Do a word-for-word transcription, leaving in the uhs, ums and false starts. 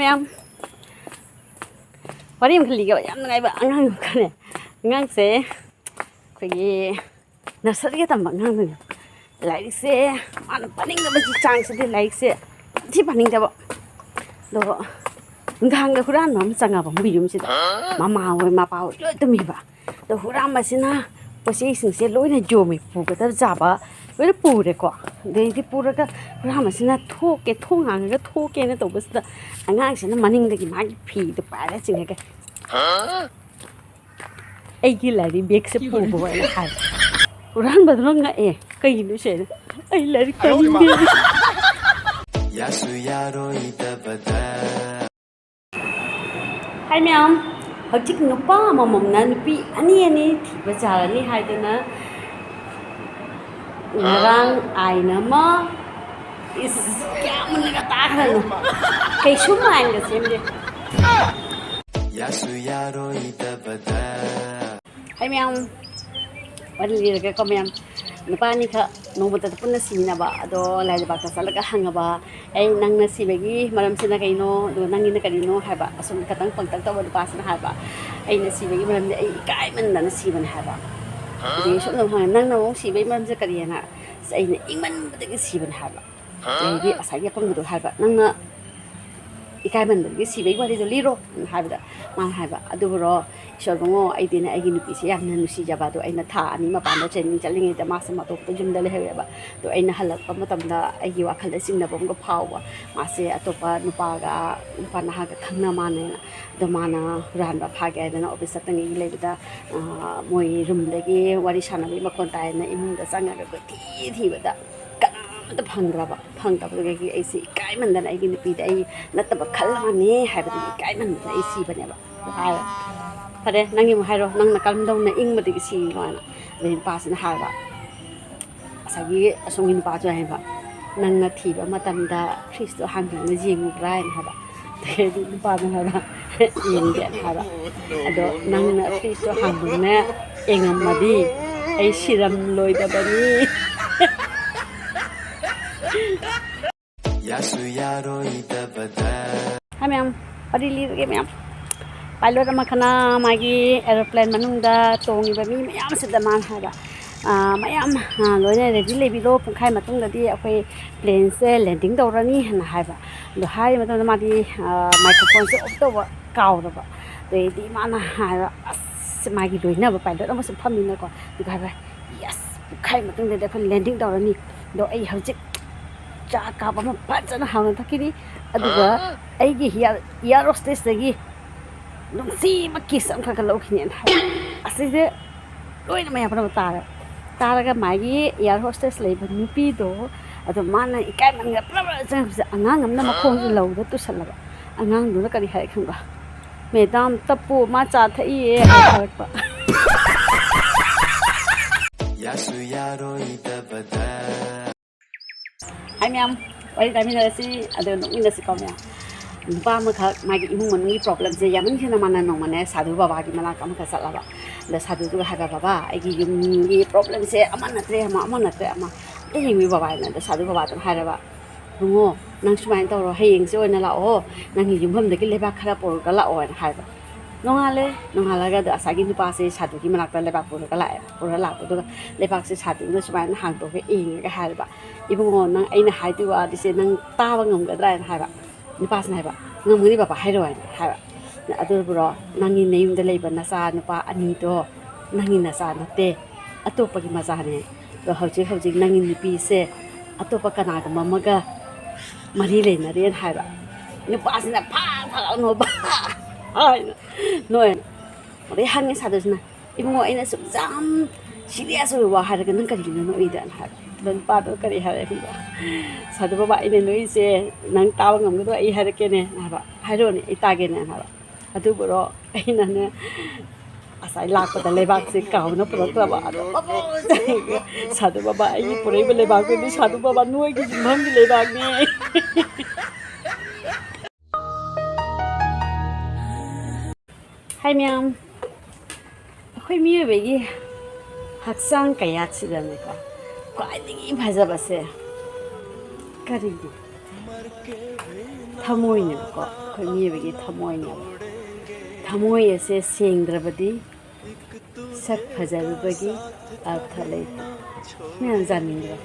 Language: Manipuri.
ꯌꯥꯝ ꯋꯥꯔꯤ ꯑꯃ ꯈꯜꯂꯤꯒꯦꯕ, ꯌꯥꯝ ꯅꯨꯡꯉꯥꯏꯕ ꯑꯉꯥꯡ ꯑꯃꯈꯛꯅꯦ꯫ ꯑꯉꯥꯡꯁꯦ ꯑꯩꯈꯣꯏꯒꯤ ꯅꯔꯁꯔꯤꯒ ꯇꯝꯕ ꯑꯉꯥꯡꯗꯨꯅꯦ꯫ ꯂꯥꯏꯔꯤꯛꯁꯦ ꯃꯥꯅ ꯄꯥꯅꯤꯡꯗꯕꯒꯤ ꯆꯥꯡꯁꯤꯗꯤ, ꯂꯥꯏꯔꯤꯛꯁꯦ ꯌꯥꯝ ꯊꯤ ꯄꯥꯅꯤꯡꯗꯕ꯫ ꯑꯗꯣ ꯅꯨꯡꯗꯥꯡꯗ ꯍꯨꯔꯥꯟꯕ ꯑꯃ ꯆꯪꯉꯕ ꯃꯣꯏ ꯌꯨꯝꯁꯤꯗ꯫ ꯃꯃꯥ ꯍꯣꯏ ꯃꯄꯥ ꯍꯣꯏ ꯂꯣꯏ ꯇꯨꯝꯃꯤꯕ꯫ ꯑꯗꯣ ꯍꯨꯔꯥꯟꯕꯁꯤꯅ ꯄꯣꯠ ꯆꯩꯁꯤꯡꯁꯦ ꯂꯣꯏꯅ ꯌꯣꯝꯃꯦ, ꯄꯨꯒꯗꯕ ꯆꯥꯕ ꯂꯣꯏꯅ ꯄꯨꯔꯦꯀꯣ꯫ ꯑꯗꯩꯗꯤ ꯄꯨꯔꯒ ꯍꯨꯔꯥꯟꯕꯁꯤꯅ ꯊꯣꯛꯀꯦ, ꯊꯣꯡ ꯍꯥꯡꯉꯒ ꯊꯣꯛꯀꯦꯅ ꯇꯧꯕꯁꯤꯗ ꯑꯉꯥꯡꯁꯤꯅ ꯃꯅꯤꯡꯗꯒꯤ ꯃꯥꯒꯤ ꯐꯤꯗꯣ ꯄꯥꯏꯔ ꯆꯤꯡꯉꯒ, "ꯑꯩꯒꯤ ꯂꯥꯏꯔꯤꯛ ꯕꯦꯒꯁꯦ ꯄꯨꯕ꯭ꯔꯣ?" ꯍꯥꯏꯅ ꯍꯥꯏ꯫ ꯍꯨꯔꯥꯟꯕꯗꯨꯅ ꯉꯛꯑꯦ, "ꯀꯩꯒꯤꯅꯣ ꯁꯦ?" "ꯑꯩ ꯂꯥꯏꯔꯤꯛ ꯄꯥꯅꯤꯡꯗꯦ꯫" ꯌꯥꯁꯨ ꯌꯥꯔꯣꯏꯗꯕꯗ꯫ ꯍꯥꯏ ꯃꯌꯥꯝ, ꯍꯧꯖꯤꯛ ꯅꯨꯄꯥ ꯑꯃꯃꯝꯅ ꯅꯨꯄꯤ ꯑꯅꯤ ꯑꯅꯤ ꯊꯤꯕ ꯌꯥꯔꯅꯤ ꯍꯥꯏꯗꯅ ꯉꯔꯥꯡ ꯑꯥꯏꯟ ꯑꯃ, ꯏꯁ, ꯀꯌꯥꯝ ꯃꯨꯟꯅꯒ ꯇꯥꯈ꯭ꯔꯅꯣ? ꯀꯩꯁꯨ ꯑꯥꯏꯟꯒ ꯁꯦꯝꯗꯦ꯫ ꯌꯥꯁꯨ ꯌꯥꯔꯣꯏꯗꯕꯗ꯫ ꯍꯥꯏ ꯃꯌꯥꯝ, ꯋꯥꯔꯤ ꯂꯤꯔꯒꯦꯀꯣ ꯃꯌꯥꯝ꯫ ꯅꯨꯄꯥ ꯑꯅꯤꯈꯛ ꯅꯣꯡꯃꯇ ꯄꯨꯟꯅ ꯁꯤꯃꯤꯟꯅꯕ, ꯑꯗꯣ ꯂꯥꯏ ꯂꯩꯕꯥꯛꯇ ꯆꯠꯂꯒ ꯍꯪꯉꯕ, "ꯑꯩ, ꯅꯪꯅ ꯁꯤꯕꯒꯤ ꯃꯔꯝꯁꯤꯅ ꯀꯩꯅꯣ? ꯑꯗꯨꯒ ꯅꯪꯒꯤꯅ ꯀꯔꯤꯅꯣ?" ꯍꯥꯏꯕ꯫ ꯑꯁꯨꯝ ꯈꯇꯪ ꯄꯪꯇꯛ ꯇꯧꯕ ꯅꯨꯄꯥꯁꯤꯅ ꯍꯥꯏꯕ, "ꯑꯩꯅ ꯁꯤꯕꯒꯤ ꯃꯔꯝꯗꯤ ꯑꯩ ꯏꯀꯥꯏꯃꯟꯗꯅ ꯁꯤꯕꯅꯦ" ꯍꯥꯏꯕ꯫ ꯑꯗꯨꯗꯒꯤ ꯁꯨꯝ ꯁꯨꯝ ꯍꯪꯉꯦ, "ꯅꯪꯅ ꯑꯃꯨꯛ ꯁꯤꯕꯒꯤ ꯃꯔꯝꯁꯦ ꯀꯔꯤꯅ?" "ꯑꯁ, ꯑꯩꯅ ꯏꯪꯃꯟꯕꯗꯒꯤ ꯁꯤꯕꯅꯦ" ꯍꯥꯏꯕ꯫ ꯑꯗꯩꯗꯤ ꯉꯁꯥꯏꯒꯤ ꯑꯄꯪꯕꯗꯣ ꯍꯥꯏꯕ, "ꯅꯪꯅ ꯏꯀꯥꯏꯃꯟꯕꯗꯒꯤ ꯁꯤꯕꯒꯤ ꯋꯥꯔꯤꯗꯣ ꯂꯤꯔꯣ" ꯍꯥꯏꯕꯗ, ꯃꯥꯅ ꯍꯥꯏꯕ, "ꯑꯗꯨꯕꯨꯔꯣ, ꯏꯁꯣꯔ ꯏꯕꯨꯡꯉꯣ, ꯑꯩꯗꯤꯅꯦ, ꯑꯩꯒꯤ ꯅꯨꯄꯤꯁꯦ ꯌꯥꯝꯅ ꯅꯨꯡꯁꯤꯖꯕ, ꯑꯗꯣ ꯑꯩꯅ ꯊꯥ ꯑꯅꯤ ꯃꯄꯥꯟꯗ ꯇ꯭ꯔꯦꯅꯤꯡ ꯆꯠꯂꯤꯉꯩꯗ ꯃꯥꯁꯦ ꯑꯇꯣꯞꯄ ꯌꯨꯝꯗ ꯂꯩꯍꯧꯔꯦꯕ꯫ ꯑꯗꯣ ꯑꯩꯅ ꯍꯜꯂꯛꯄ ꯃꯇꯝꯗ ꯑꯩꯒꯤ ꯋꯥꯈꯜꯗ ꯆꯤꯡꯅꯕ ꯑꯃꯒ ꯐꯥꯎꯕ, ꯃꯥꯁꯦ ꯑꯇꯣꯞꯄ ꯅꯨꯄꯥꯒ, ꯅꯨꯄꯥ ꯅꯍꯥꯒ ꯈꯪꯅ ꯃꯥꯟꯅꯩꯅ꯫ ꯑꯗꯣ ꯃꯥꯅ ꯍꯨꯔꯥꯟꯕ ꯐꯥꯒꯦ ꯍꯥꯏꯗꯅ ꯑꯣꯐꯤꯁ ꯆꯠꯇꯉꯩꯒꯤ ꯂꯩꯕꯗ, ꯑ, ꯃꯣꯏ ꯔꯨꯝꯗꯒꯤ ꯋꯥꯔꯤ ꯁꯥꯟꯅꯕꯒꯤ ꯃꯈꯣꯟ ꯇꯥꯏꯌꯦꯅ ꯏꯃꯨꯡꯗ ꯆꯪꯉꯒ ꯀꯣꯏꯊꯤ ꯊꯤꯕꯗ ꯀꯅꯥꯝꯇ ꯐꯪꯗ꯭ꯔꯕ꯫ ꯐꯪꯗꯕꯗꯨꯗꯒꯤ ꯑꯩꯁꯦ ꯏꯀꯥꯏꯃꯟꯗꯅ ꯑꯩꯒꯤ ꯅꯨꯄꯤꯗ ꯑꯩ ꯅꯠꯇꯕ ꯈꯜꯂꯕꯅꯦ ꯍꯥꯏꯕꯗꯒꯤ ꯏꯀꯥꯏꯃꯟꯗꯅ ꯑꯩ ꯁꯤꯕꯅꯦꯕ" ꯍꯥꯏꯔꯦ꯫ "ꯐꯔꯦ, ꯅꯪꯒꯤ ꯑꯃꯨꯛ ꯍꯥꯏꯔꯣ, ꯅꯪꯅ ꯀꯔꯝꯗꯧꯅ ꯏꯪꯕꯗꯒꯤ ꯁꯤꯔꯤꯅꯣ?" ꯍꯥꯏꯅ꯫ ꯑꯗꯩ ꯅꯨꯄꯥꯁꯤꯅ ꯍꯥꯏꯕ, ꯉꯁꯥꯏꯒꯤ ꯑꯁꯣꯝꯒꯤ ꯅꯨꯄꯥꯁꯨ ꯍꯥꯏꯕ, "ꯅꯪꯅ ꯊꯤꯕ ꯃꯇꯝꯗ ꯐ꯭ꯔꯤꯖꯇꯣ ꯍꯥꯡꯗꯣꯛꯅ ꯌꯦꯡꯉꯨꯕ꯭ꯔꯥ?" ꯍꯥꯏꯅ ꯍꯥꯏꯕ꯫ ꯑꯗꯩꯗꯤ ꯅꯨꯄꯥꯗꯨꯅ ꯍꯥꯏꯕ, "ꯌꯦꯡꯗꯦꯅ" ꯍꯥꯏꯕ꯫ "ꯑꯗꯣ ꯅꯪꯅ ꯐ꯭ꯔꯤꯖꯇꯣ ꯍꯥꯡꯗꯣꯛꯅ ꯌꯦꯡꯉꯝꯃꯗꯤ ꯑꯩ ꯁꯤꯔꯝꯂꯣꯏꯗꯕꯅꯤ"꯫ ꯌꯥꯁꯨ ꯌꯥꯔꯣꯏꯗꯕꯗ꯫ ꯃꯌꯥꯝ, ꯋꯥꯔꯤ ꯂꯤꯔꯒꯦ ꯃꯌꯥꯝ꯫ ꯄꯥꯏꯂꯣꯠ ꯑꯃꯈꯛꯅ ꯃꯥꯒꯤ ꯑꯦꯔꯣꯄ꯭ꯂꯦꯟ ꯃꯅꯨꯡꯗ ꯇꯣꯡꯉꯤꯕ ꯃꯤ ꯃꯌꯥꯝꯁꯤꯗ ꯃꯥꯅ ꯍꯥꯏꯕ, "ꯑꯥ, ꯃꯌꯥꯝ, ꯑꯥ, ꯂꯣꯏꯅ ꯔꯦꯗꯤ ꯂꯩꯕꯤꯔꯣ, ꯄꯨꯡꯈꯥꯏ ꯃꯇꯨꯡꯗꯗꯤ ꯑꯩꯈꯣꯏ ꯄ꯭ꯂꯦꯟꯁꯦ ꯂꯦꯟꯗꯤꯡ ꯇꯧꯔꯅꯤ" ꯍꯥꯏꯅ ꯍꯥꯏꯕ꯫ ꯑꯗꯣ ꯍꯥꯏꯔꯤꯕ ꯃꯇꯝꯗ ꯃꯥꯗꯤ, ꯑꯥ, ꯃꯥꯏꯀ꯭ꯔꯣꯐꯣꯟꯁꯦ ꯑꯣꯐ ꯇꯧꯕ ꯀꯥꯎꯔꯕ꯫ ꯑꯗꯩꯗꯤ ꯃꯥꯅ ꯍꯥꯏꯕ, ꯑꯁ, ꯃꯥꯒꯤ ꯂꯣꯏꯅꯕ ꯄꯥꯏꯂꯣꯠ ꯑꯃꯁꯨ ꯐꯝꯃꯤꯅꯀꯣ, ꯑꯗꯨꯒ ꯍꯥꯏꯕ, "ꯌꯦꯁ, ꯄꯨꯡꯈꯥꯏ ꯃꯇꯨꯡꯗꯗꯤ ꯑꯩꯈꯣꯏ ꯂꯦꯟꯗꯤꯡ ꯇꯧꯔꯅꯤ꯫ ꯑꯗꯣ ꯑꯩ ꯍꯧꯖꯤꯛ ꯆꯥ ꯀꯥꯞ ꯑꯃ ꯐꯖꯅ ꯍꯥꯎꯅ ꯊꯛꯈꯤꯅꯤ, ꯑꯗꯨꯒ ꯑꯩꯒꯤ ꯏꯌꯥꯔ ꯍꯣꯁꯇꯦꯁꯇꯒꯤ ꯅꯨꯡꯁꯤꯕ ꯀꯤꯁ ꯑꯃꯈꯛꯀ ꯂꯧꯈꯤꯅꯦꯅ" ꯍꯥꯏ꯫ ꯑꯁꯤꯁꯦ ꯂꯣꯏꯅ ꯃꯌꯥꯝ ꯄꯨꯝꯅꯃꯛ ꯇꯥꯔꯦ꯫ ꯇꯥꯔꯒ ꯃꯥꯒꯤ ꯏꯌꯥꯔ ꯍꯣꯁꯇꯦꯁ ꯂꯩꯕ ꯅꯨꯄꯤꯗꯣ, ꯑꯗꯣ ꯃꯥꯅ ꯏꯀꯥꯏꯃꯟꯒ ꯄ꯭ꯔꯞ ꯄ꯭ꯔꯞ ꯆꯪꯉꯛꯄꯁꯦ, ꯑꯉꯥꯡ ꯑꯃꯅ ꯃꯈꯣꯡꯁꯦ ꯂꯧꯗ ꯇꯨꯁꯜꯂꯕ꯫ ꯑꯉꯥꯡꯗꯨꯅ ꯀꯔꯤ ꯍꯥꯏ ꯈꯪꯕ꯭ꯔꯥ? "ꯃꯦꯗꯥꯝ, ꯇꯞꯄꯨ, ꯃꯥ ꯆꯥ ꯊꯛꯏꯌꯦ" ꯍꯥꯏꯔꯛꯄ꯫ ꯌꯥꯁꯨ ꯌꯥꯔꯣꯏꯗꯕꯗ꯫ ꯍꯥꯏ ꯃꯌꯥꯝ, ꯋꯥꯔꯤ ꯇꯥꯃꯤꯟꯅꯔꯁꯤ, ꯑꯗꯨꯒ ꯅꯣꯛꯃꯤꯟꯅꯁꯤꯀꯣ ꯃꯌꯥꯝ꯫ ꯅꯨꯄꯥ ꯑꯃꯈꯛ ꯃꯥꯒꯤ ꯏꯃꯨꯡ ꯃꯅꯨꯡꯒꯤ ꯄ꯭ꯔꯣꯕ꯭ꯂꯦꯝꯁꯦ ꯌꯥꯝꯃꯟꯈꯤꯗꯅ ꯃꯥꯅ ꯅꯣꯡꯃꯅꯦ ꯁꯥꯙꯨ ꯕꯕꯥꯒꯤ ꯃꯅꯥꯛꯇ ꯑꯃꯈꯛ ꯆꯠꯂꯕ꯫ ꯑꯗ ꯁꯥꯙꯨꯗꯨꯒ ꯍꯥꯏꯕ, "ꯕꯕꯥ, ꯑꯩꯒꯤ ꯌꯨꯝꯒꯤ ꯄ꯭ꯔꯣꯕ꯭ꯂꯦꯝꯁꯦ ꯑꯃ ꯅꯠꯇ꯭ꯔꯦ ꯑꯃ, ꯑꯃ ꯅꯠꯇ꯭ꯔꯦ ꯑꯃ, ꯑꯝꯇ ꯌꯦꯡꯕꯤꯌꯨ ꯕꯕꯥ" ꯍꯥꯏꯅ꯫ ꯑꯗ ꯁꯥꯙꯨ ꯕꯕꯥꯗꯨꯅ ꯍꯥꯏꯔꯕ, "ꯏꯕꯨꯡꯉꯣ, ꯅꯪ ꯁꯨꯃꯥꯏꯅ ꯇꯧꯔꯣ, ꯍꯌꯦꯡꯁꯦ ꯑꯣꯏꯅ ꯂꯥꯛꯑꯣ, ꯅꯪꯒꯤ ꯌꯨꯝꯐꯝꯗꯒꯤ ꯂꯩꯕꯥꯛ ꯈꯔ ꯄꯨꯔꯒ ꯂꯥꯛꯑꯣ" ꯍꯥꯏꯅ ꯍꯥꯏꯕ꯫ ꯅꯣꯡꯉꯥꯜꯂꯦ, ꯅꯣꯡꯉꯥꯜꯂꯒ ꯑꯗ ꯉꯁꯥꯏꯒꯤ ꯅꯨꯄꯥꯁꯦ ꯁꯥꯙꯨꯒꯤ ꯃꯅꯥꯛꯇ ꯂꯩꯕꯥꯛ ꯄꯨꯔꯒ ꯂꯥꯛꯑꯦ꯫ ꯄꯨꯔꯒ ꯂꯥꯛꯄꯗꯨꯒ ꯂꯩꯕꯥꯛꯁꯦ ꯁꯥꯙꯨꯅ ꯁꯨꯃꯥꯏꯅ ꯍꯥꯡꯗꯣꯛꯑꯒ ꯌꯦꯡꯉꯒ ꯍꯥꯏꯔꯕ, "ꯏꯕꯨꯡꯉꯣ, ꯅꯪ ꯑꯩꯅ ꯍꯥꯏꯗꯣꯏ ꯋꯥꯗꯤꯁꯦ ꯅꯪ ꯇꯥꯕ ꯉꯝꯒꯗ꯭ꯔꯥ?" ꯍꯥꯏꯅ ꯍꯥꯏꯕ꯫ ꯅꯨꯄꯥꯁꯤꯅ ꯍꯥꯏꯕ, "ꯉꯝꯒꯅꯤ ꯕꯕꯥ, ꯍꯥꯏꯔꯣ" ꯍꯥꯏꯅ ꯍꯥꯏꯕ꯫ "ꯑꯗꯨꯕꯨꯔꯣ, ꯅꯪꯒꯤ ꯅꯌꯨꯝꯗ ꯂꯩꯕ ꯅꯆꯥ ꯅꯨꯄꯥ ꯑꯅꯤꯗꯣ ꯅꯪꯒꯤ ꯅꯆꯥ ꯅꯠꯇꯦ, ꯑꯇꯣꯞꯄꯒꯤ ꯃꯆꯥꯅꯦ꯫ ꯑꯗꯣ ꯍꯧꯖꯤꯛ ꯍꯧꯖꯤꯛ ꯅꯪꯒꯤ ꯅꯨꯄꯤꯁꯦ ꯑꯇꯣꯞꯄ ꯀꯅꯥꯒꯨꯝꯕ ꯑꯃꯒ ꯃꯔꯤ ꯂꯩꯅꯔꯦꯅ" ꯍꯥꯏꯕ꯫ ꯅꯨꯄꯥꯁꯤꯅ ꯐꯥꯛ ꯐꯥꯛ ꯅꯣꯛꯄ ꯍꯥꯏꯅ ꯅꯣꯏ꯫ ꯑꯗꯩ ꯍꯪꯉꯦ ꯁꯥꯗꯨꯁꯤꯅ, "ꯏꯕꯨꯡꯉꯣ, ꯑꯩꯅ ꯁꯨꯛ ꯌꯥꯝ ꯁꯤꯔꯤꯌꯁ ꯑꯣꯏꯕ ꯋꯥ ꯍꯥꯏꯔꯒ ꯅꯪ ꯀꯔꯤꯒꯤꯅꯣ ꯅꯣꯛꯏꯗ?" ꯍꯥꯏꯕ꯫ ꯑꯗꯣ ꯅꯨꯄꯥꯗꯣ ꯀꯔꯤ ꯍꯥꯏꯔꯦ ꯈꯪꯕ꯭ꯔꯥ? "ꯁꯥꯗꯨ ꯕꯕꯥ, ꯑꯩꯅ ꯅꯣꯛꯏꯁꯦ ꯅꯪ ꯇꯥꯕ ꯉꯝꯒꯗ꯭ꯔꯣ? ꯑꯩ ꯍꯥꯏꯔꯛꯀꯦꯅꯦ" ꯍꯥꯏꯕ꯫ "ꯍꯥꯏꯔꯛꯑꯣꯅꯦ, ꯑꯩ ꯇꯥꯒꯦꯅꯦ" ꯍꯥꯏꯕ꯫ ꯑꯗꯨꯕꯨꯔꯣ, ꯑꯩꯅꯅꯦ ꯉꯁꯥꯏ ꯂꯥꯛꯄꯗ ꯂꯩꯕꯥꯛꯁꯦ ꯀꯥꯎꯅ ꯄꯨꯔꯛꯇ꯭ꯔꯕ꯫ ꯑꯗꯣ ꯕꯕꯥ, "ꯁꯥꯗꯨ ꯕꯕꯥ, ꯑꯩꯒꯤ ꯄꯨꯔꯛꯏꯕ ꯂꯩꯕꯥꯛꯇꯨꯗꯤ ꯁꯥꯗꯨ ꯕꯕꯥ ꯅꯣꯏꯒꯤ ꯌꯨꯝꯐꯝꯒꯤ ꯂꯩꯕꯥꯛꯅꯦ"꯫ ꯍꯥꯏ ꯃꯌꯥꯝ, ꯑꯩꯈꯣꯏ ꯃꯤꯑꯣꯏꯕꯒꯤ ꯍꯛꯆꯥꯡ ꯀꯌꯥꯠꯁꯤꯗꯅꯦꯀꯣ, ꯈ꯭ꯋꯥꯏꯗꯒꯤ ꯐꯖꯕꯁꯦ ꯀꯔꯤꯅꯣ? ꯊꯃꯣꯏꯅꯦꯕꯀꯣ, ꯑꯩꯈꯣꯏ ꯃꯤꯑꯣꯏꯕꯒꯤ ꯊꯃꯣꯏꯅꯦꯕ꯫ ꯊꯃꯣꯏ ꯑꯁꯦ ꯁꯦꯡꯗ꯭ꯔꯕꯗꯤ ꯁꯛ ꯐꯖꯔꯨꯕꯒꯤ ꯑꯔꯊ ꯂꯩꯇꯦ꯫ ꯃꯌꯥꯝ ꯌꯥꯅꯤꯡꯗ꯭ꯔꯣ?